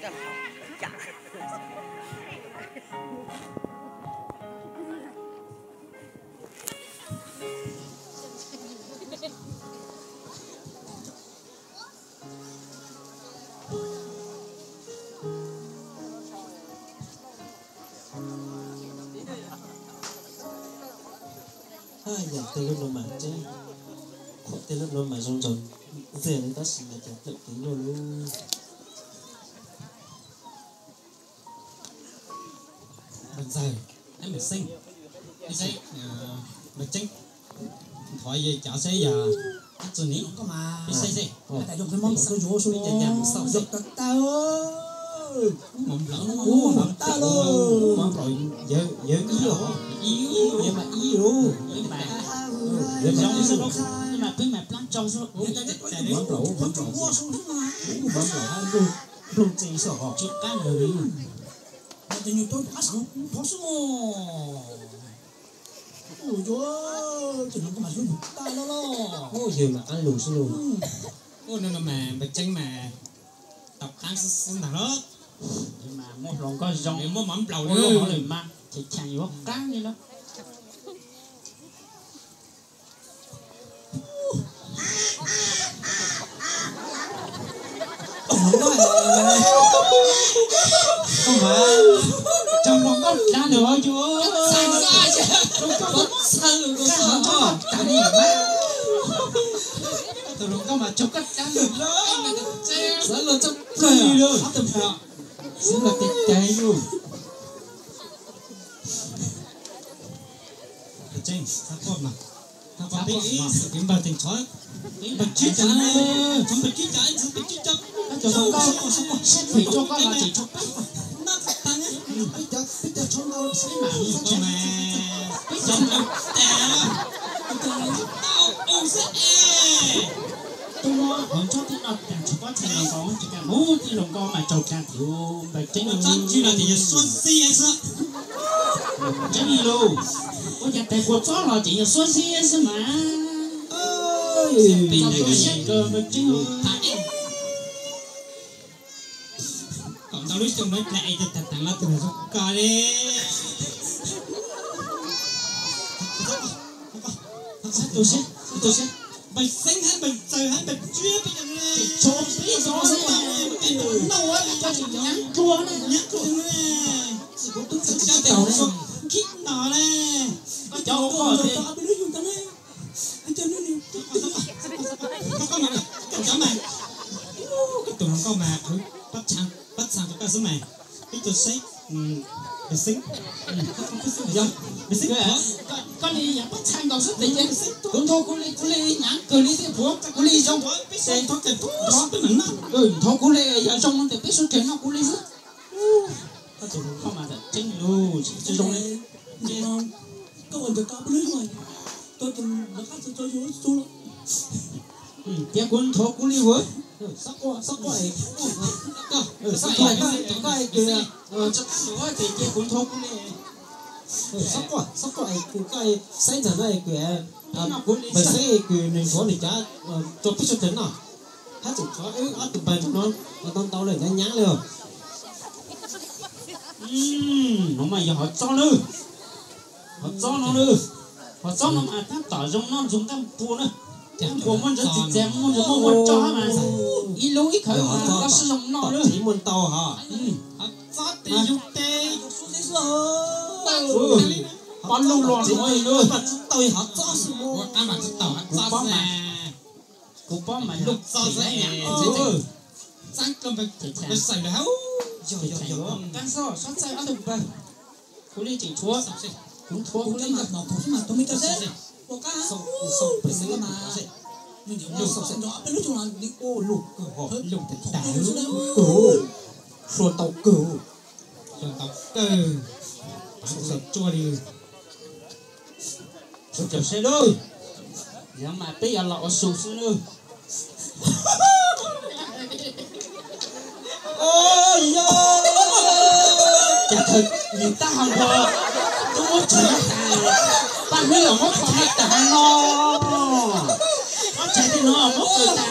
Yam tej lub no mas tseeb, tej lub no mas zoo nraug ntxiag li tab sis mas cas tawm kev luaj li. Npawg Ntxawg, Npawg Xeeb, Npawg Tseeb, thov yawg cov seb yog ib txwg ni, ib seb seb, ib yam mus xauj seb, ub mov nplaum, ub mov nplaum, ub mov nplaum, yawg ib los, yawg mas ib los, yawg mas zoo xwb, mas peb mas plab tso xwb, mov nplaum, mov nplaum, ub mov nplaum, nplooj tsev xwb os, tsis qab ntawd li. Tus nyuag tub qab xeem thov xwb os. Ua yuav, tus no koj mas hlub yus tag loj loj. Yawg mas qab lus xwb lauj. Ua no no mas Npawg Tseeb mas tau qab xwb xwb ntag lauj. Mas muaj hluas nkauj zoo, muaj mov nplaum li hov lawm mas cheem cheem yuav qab li lauj. Koj mas tso hluas nkauj dlaab lawm os yus. Koj mas txhawj koj tso hluas nkauj dlaab li mas. Tus hluas nkauj mas tso koj dlaab lawm. Xav los tso plawg li lawm. Xav los tes cai lawm. Tseeb, txhob quaj mas, txhob quaj, peb ib xwm kev npawg teem txhov, npawg tsib cav, txhov npawg tsib cav, txhov npawg tsib cav, cov hluas nkauj, sib phem rau koj los tseem tshuav peb, peb cov, peb cov tshov ntau, peb mas, peb cov ntau tas, tau ua xwb es. Tub hauv tsob tib no tas tshuav pob txha los nkaus tsis kam mus tij laug nkauj mas tsaug tsa thiv npawg Tseeb tsob ntsis los tias yog suab xib xwb. Tseeb li lus, ua cas tes kua txob los tias yog suab xib xwb mas. Pem no siab kawg npawg Tseeb. Kom ntau lub xyoo no dlai es tas tas los tus zoo koj li. Tus siab, tus siab. Npawg Xeeb hab npawg Ntxawg hab npawg Tswb peb cov ne. Tseem tshuav peb cov ne, peb cov ne, nyab dlua ne, nyab dlua ne. Kuv tub txawm cov tes tau ne, khib no ne. Koj cov ua koj ne. Koj mas, koj tus hluas nkauj mas qhwv pob txha rau koj xwb mas. Peb tus Xeeb, Xeeb, Xeeb, koj li yog pob txha nkaus xwb tes ces kuv nthua kuv li, kuv li hnyav kawg li thiab puav kuv li zoo. Tes nthua kuv li yog zoo tes peb sawv daws noj kuv li xwb. Koj tus hluas nkauj mas tseeb lus tsis zoo li. Koj ua ntawd koj peb lub, koj tus lawv qab txog tso yus tsu los. Tias kuv nthuav kuv li ua, xob quaj, xob quaj es, xob quaj es kws, ces cia kuv nthuav kuv li. Xob quaj, xob quaj es kws koj saib ntawm no es kws, npawg Xeeb es kws nws nthuav nws cov rau peb sawv daws noj. Hab tseem tshuav wb ob tug npawg nrog no, ntau ntau lawm, nyab nyab li. No mas yog hov txob lawm. Hov txob no lawm. Hov txob no mas tab tom zoo noj ntxoov nqaij npua na. Nqaij npua muaj ntawv txiv txiav, muaj ntawv muaj muaj tso mas ib lub ib khawv mas koj sib zoo noj lawm. Muaj ntau hov. Hov txob tes yug tes. Pob lug luaj luaj li lawm. Hov txob mas tsis tau, hov txob xwb mas. Kuv pob mas lug txog xwb. Txab koj npawg, npawg Xeeb lawm hauv. Yog, yog, yog, qab xoj, xob txawj ob tug npawg. Kuv li tseem tshuav, kuv nthuav kuv li. Lug tag, hlua ntau kawg, hlua ntau kawg, tsuaj li. Sawv daws saib lawm, yog mas peb yuav los ua su xwb lawm. Cas khaws nim tab hau npua, tub muab tshuav tas, paj hlwb los muab kho tas no, muab tshuav tej no muab khaws tas.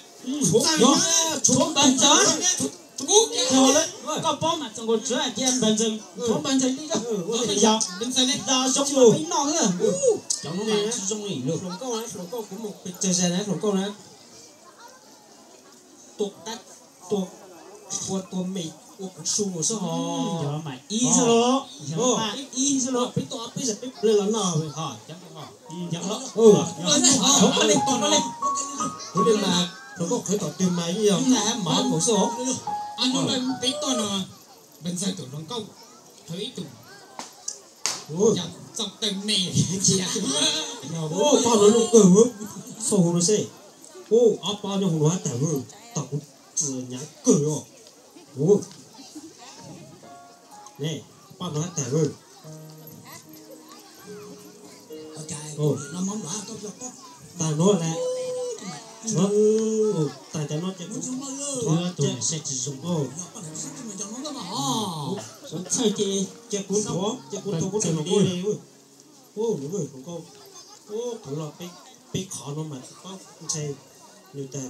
Tshuav npawg ntxawg, koj paub mas txog nkaus tswv hais tias npawg ntxawg, tshuav npawg ntxawg li, yog npawg ntxawg li, yog zoo los peb noj xwb. Cov no mas tsis zoo li lawm. Hluas nkauj na, hluas nkauj, kuv mus pes tsawg zag na hluas nkauj na. Tua qab, tua, tua, tua me, ua kuv su xwb ho. Yog mas ib xwb los, yog mas ib xwb los, peb tua peb zag peb ple los noj. Kuv li mas hluas nkauj qhwv tom twg mas yeej yog hab mov nkaus xwb os. Peb tuaj no, npawg ntxawg tus hluas nkauj qhwv ib tug, yog txaus taw me cia. Pab no lub kawg, xauj hauv no seb. Ob pab nyob hauv no hab tag, tom kuv txwm nyav kawg os. Ne, pab no hab tag. Tag no lawm. Tag cov no ces kuv, tsis zoo. Ces kuv nthuav, ces kuv nthuav kuv tus hluas nkauj li. Hluas nkauj, qhwv los peb qhov no mas tsis paub ntshai. Nws tas,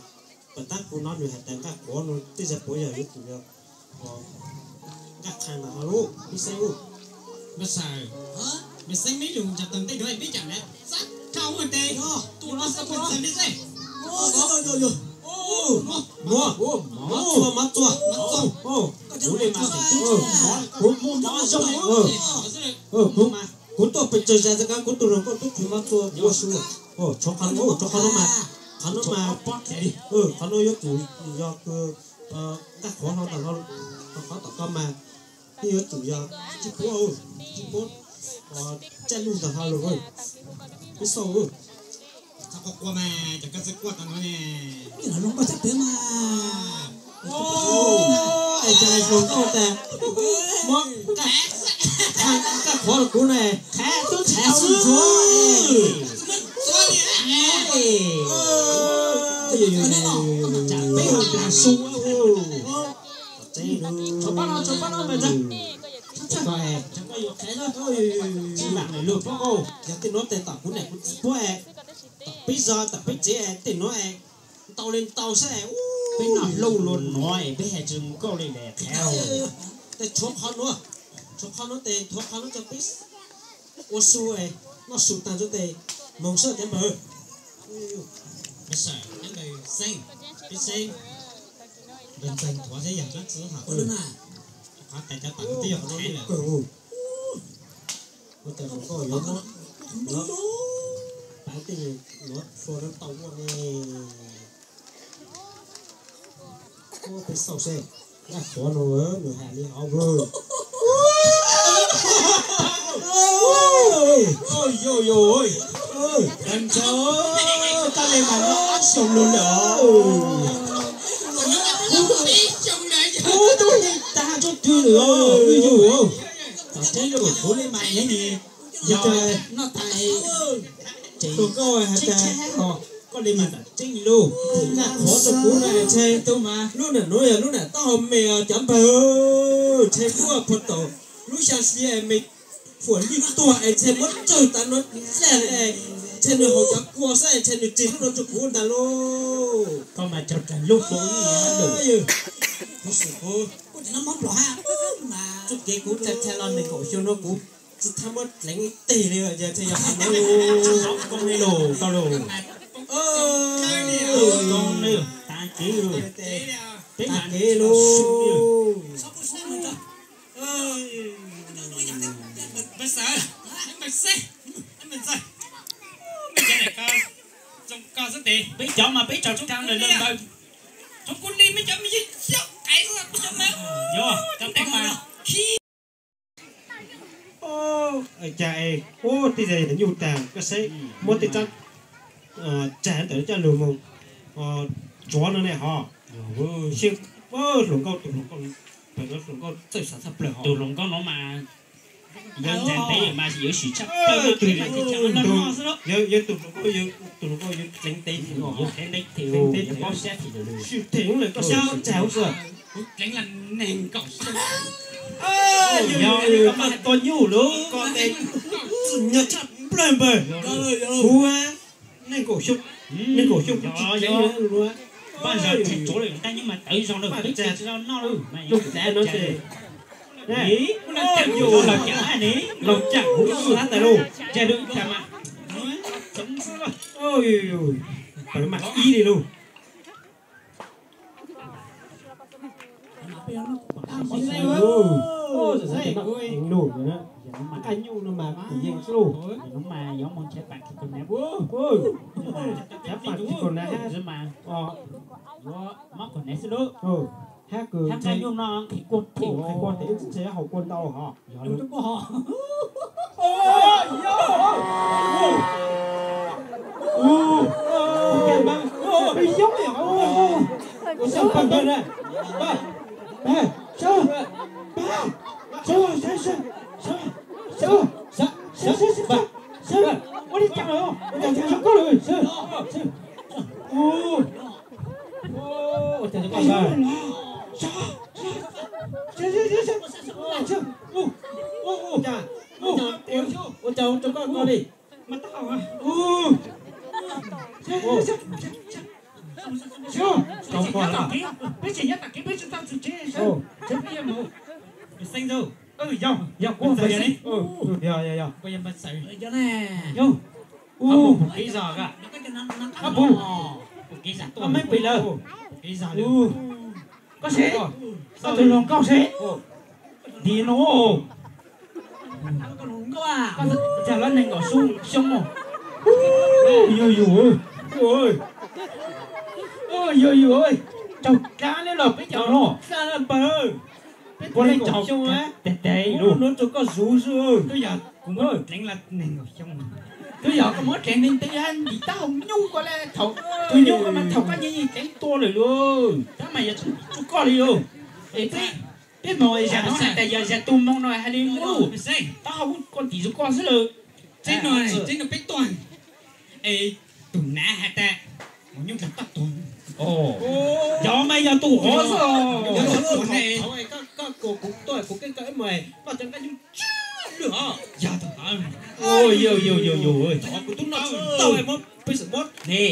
pam tab kuv no nws hais tas nqaj qhuav no tej zag puav yog yuav tsum yog nqaj qha ntawd ho lub pib xeeb lub. Npawg Xaws, npawg Xeeb, neb lus ntsag tag ntej no peb cam na, txab rau ua tes, tus no xav pab txawg li xwb. Mov, mov txua, mov txua. Kuv li mas, kuv muaj mov zoo. Kuv tuaj pes tsawg zag txog kab kuv tus hluas nkauj tub qhwv mov txua ua su. Tshuav qhov no, tshuav qhov no mas, qhov no mas, qhov no yuav tsum yog nqaj qhuav hlo ntawm qhov tom ko mas, yeej yuav tsum yog tsib puab, tsib puab, tsaj luj ntawm hlo lawm. Peb xauj. Txhob quaj quaj mas, cov koj txawj quaj tau no ne. Lub nkauj txhob pem mas. Es cas hluas nkauj tas, muab nqaj qhuav los kuv na, qhav xwb tsis tau ntxuav. Peb hu plas su. Tshuav pab no, tshuav pab no mas ntag. Koj yuav qhav, tsis lam lawm lub nkauj. Yog tej nuav tes tom kuv niam kuv txiv puab, tom peb zos tom peb tsev, tej nuav ntau li ntau sab. Peb noj hluas luag nuav es peb hais tsis nkauj li lawm qhav. Tes tshuav qhov nuav, tshuav qhov nuav tes nthuav qhov nuav rau peb ua su, noj su tag tes moog sab cov npawg. Peb Xeeb, peb Xeeb, npawg ntxawg nthuav thiab yog tsob txwv hom. Qhov tais cov tam twb yog qhov lawm. Ua cas hluas nkauj yuav muab, yuav pav tej nuav hlua rau tau ua ne. Peb xauj seb, nqaj qhuav no nws hais li hov. Ntawd koj li mas noj ob xyoos lug lawm. Kuv tub yeej tag tsob twg lawm os, yug, tom tseeb lug kuv li mas yeej yog noj tas. Tus koj hais tias koj li mas tam tseeb lug, nqaj qhuav rau kuv na, ntshe tus mas lub nam nuav yog lub nam taub hau me os cov npawg. Ntshe muaj puag tom lub xya hli me fuam lij tuag es ntshe muab tsawg tas nuav dlej, ntshe nws haus cov kua xwb ntshe nws ris lub no rau kuv ntag lauj. Koj mas cog raws lub foob. Kuv xum kuv, txuj kev kuv txhais txhais los nees nkaum xyoo no kuv tsis txhob muab dleev ib teg li, yog txhais yog qhov nuav. Koob li lug koj lug. Koob li, tav kev lug. Peb tav kev lug. Npawg Xeeb, npawg Xeeb, npawg Xeeb, zoo koj xwb tes. Peb cov mas peb tsaug tshaj lawm npawg. Thaum kuv li meb cov me yeej xyob qaiv xwb, kuv cov mas, yog cov tes mas Cas es ua tej zaum nyuj tag koj saib muab tej tsab tsag ntawm coj lug moog tsuav no ne ho. Hluas nkauj, tus hluas nkauj, hluas nkauj txawj xav tshaj plaws, tus hluas nkauj no mas yog ntsa ntev mas yuav sim tshaj plaws, tus hluas nkauj, tus hluas nkauj yuav dleev ntev, dleev ntev, dleev ntev, paub sab, sim dheev lawm koj sab tsag ub xwb. Kuv dleev los neeg nkaum xyoo, yog tau nyuj lawm, koj tes txwj nyog tshaj plaws npawg, kuv neeg nkaum xyoo, neeg nkaum xyoo kuv tsis dleev lawm. Paj zog tsis tsuav lawm, tab nyob mas tawv zog lawm, paj tsag tsis tau noj lawm, lug tsav no ces, los caag ne, los caag kuv xwb tab tais lauj, tsaag lub tag mas, pawg mas ib li lauj. Nyuj no mas kuv yeej xwb lauj, mas yuav mus nrhiav pam tsis kaus nav, nrhiav pam tsis kaus nav, yuav mob kaus nav xwb lauj. Hab kws nyuj no nqhis kua them, nqhis kua them ib txhia haus kua ntau hos. Ua li cas lawm? Ua cas rau koj ko li? Peb tseem nyob tom kev, peb tsis tau txog tsev, peb yeej mus. Yog, yog kuv yog, yog, yog, yog, yog, pum kev zog, koj pum, koj meej pem lawm. Koj seb, koj tus hluas nkauj seb, ntim no, koj txog lub nees nkaum xyoo, yug yug, yug yug, raug dab li los peb cov no, peb ua neej nkaum xyoo, tes tes lug nuav rau koj zuv xwb. Twb yog kuv muab dleev los nees nkaum xyoo, twb yog koj muab dleev ntev ntev, ntim taub hau nyuj ko le, thaum tus nyuj ko mas thaum koj nyiam yeej dleev tua lawm lauj, tab mas yog tsuj koj li lauj. Es peb moog zag no has tas yog zag tu moo no hais li muab taub hau koj ntim zuv koj xwb lawm. Txeb no, txeb no peb tuaj, es tus nav has tas mus nyuj dlaag koj tuag. Yog mas yog tus hov xwb. Koj kuas kuv tuaj kuv keej koj ib mus, koj cov nqaij nyuj tsw lwj hov. Yog tus hov, yog, yog, yog, yog, kuv tub noj tsis tau, muab peb xam muab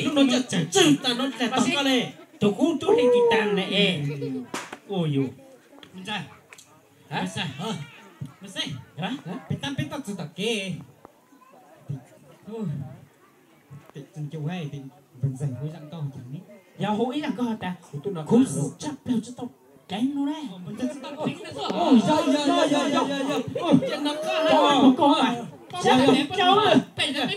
lub no coj txawm tswj tag no dlaag tog koj le. Tus kub tub hli tis taag na es. Ua yus, peb tab peb tuaj txog tom kev. Yog hu ib zaj nkauj has tas, khuv xim tshaj plaws tsis tau dleev no na. Sab tau cau, dleev, dleev,